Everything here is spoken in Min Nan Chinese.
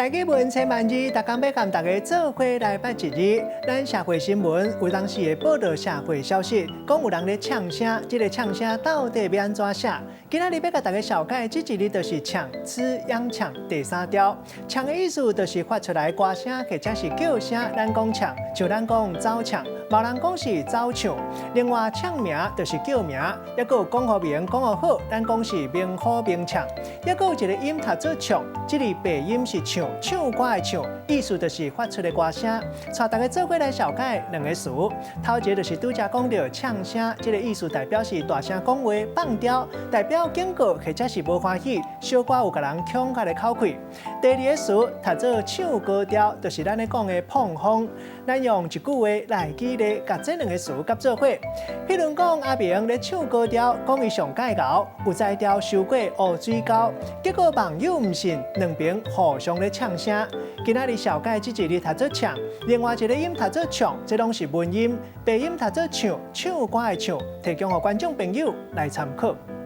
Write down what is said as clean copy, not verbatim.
台語文千萬字，逐工欲共大家做伙來捌一字。咱社會新聞有當時會報導社會消息，講有人咧嗆聲，這個嗆聲到底欲按怎寫？今仔日欲共大家紹介，這一字就是嗆，吃秧搶第三調。嗆的意思就是發出來歌聲或者是叫聲，咱講嗆，像咱講走嗆，嘛有人講是走唱。另外，嗆名就是叫名，抑閣有講予明，講予好，咱講是明好明嗆。抑閣有一個音讀做唱，這個白音是唱，唱歌的唱，意思就是發出的歌聲。帶大家做伙來紹介兩個詞，頭一個就是拄才講著嗆聲，這個意思代表是大聲講話、放刁，代表警告或者是無歡喜，小可有共人強較的口氣。第二個詞讀做唱高調，就是咱咧講的膨風。咱用一句話來舉例，共這兩個詞夾做伙。譬如講，阿明咧唱高調，講伊上蓋𠢕，有才調收過烏水溝，結果網友毋信，兩邊互相咧嗆聲。今仔日紹介這一字讀做嗆，另外一個音讀做唱，這攏是文音，白音讀做唱，唱歌的唱，提供予觀眾朋友來參考。